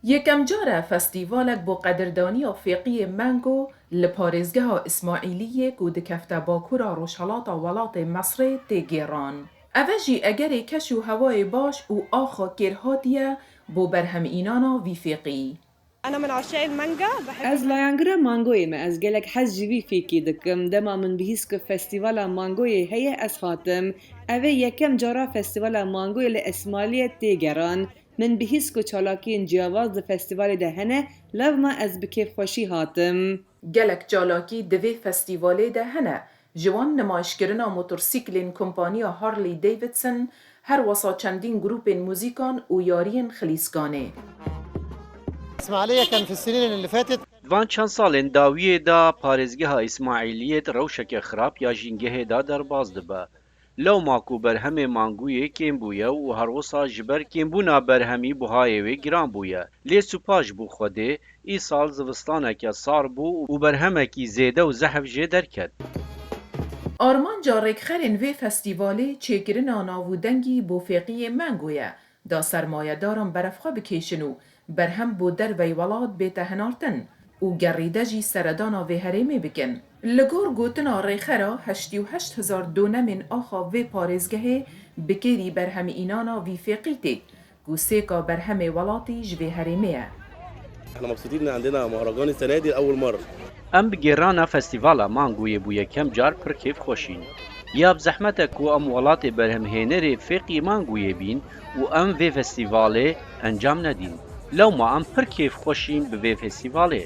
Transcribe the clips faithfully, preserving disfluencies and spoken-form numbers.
Yekem car e festîvalek bo qedirdaniya fêqiyê mango li parêzgeha Îsmaîliyê ku dikefte bakûra rojhelata welatê Mesrê tê gêran. Eve jî egerê keş û hewayê baş û axa kêrhatî ye bo berhemînana vî fêqî. أنا من عشاق المانجا، بحب Ez layangira mangoyê me. Ez gelek hez ji vî fêkî dikim. Dema min bihîst ku festîvala mangoyê heye, ez hatim. Ev ê yekem cara festîvala mangoyê li Îsmaîliyê tê geran. Min bihîst ku çalakiyên ciyawaz di festîvalê de hene, lewma ez bi kêfxweşî hatim. Gelek çalakî di vê festîvalê de hene, ji wan nimayişkirina motorsîklên kompaniya Harley Davidson, her wesa çendîn grûpên muzîkan û yariyên xilîskanê. الإسماعيلية كان في السنين اللي فاتت Di van çend salên dawiyê de parêzgeha Îsmaîliyê di rewşeke xirab ya jîngehê de derbas dibe. Lewma ku berhemê mangûyê kêm bûye û herwisa ji ber kêmbûna berhemî buhayê wê giran bûye. Lê supa ji bo Xwedê, îsal zivistaneke sar bû û berhemekî zêde û zehf jê derket. Armanca rêkxerên vê festîvalê çêkirina nav û dengî bo fêqiyê mango ye, da sermayedaran berevxwe bikêşin û berhem bo dervey welat bête hinartin û gerîde jî seredana vê herêmê bikin. Li gor gotina rêxera, heştî û heşt hezar donemên axa vê parêzgehê bi kêrî berhemînana vî fêqî tê, ku sêka berhemê welatî ji vê herêmê ye. احنا مبسوطين ان عندنا مهرجان السنه دي لاول مره. Em bi gêrana festîvala mangoyê bo yekem car pir kêfxweş în. Ya bi zehmet e ku em welatê berhemhênerê fêqî mangoyê bîn û em vê festîvalê encam nedîn. Lewma em pir kêfxweş în bi vê festîvalê.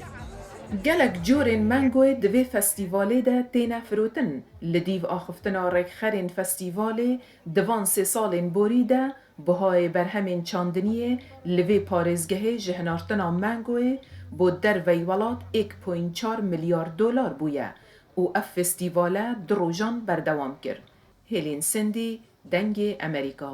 Gelek corên mangoyê di vê festîvalê de têne firotin. Li dîv axiftina rêkxerên festîvalê di van sê salên borî de, buhayê berhemên çandiniyê li vê parêzgehê ji hinartina mangoyê bo dervey welat êk point çar milyar dolar bûye û ev festîvale du rojan berdewam kir. Hêlîn Sindî, Dengê Emerîka.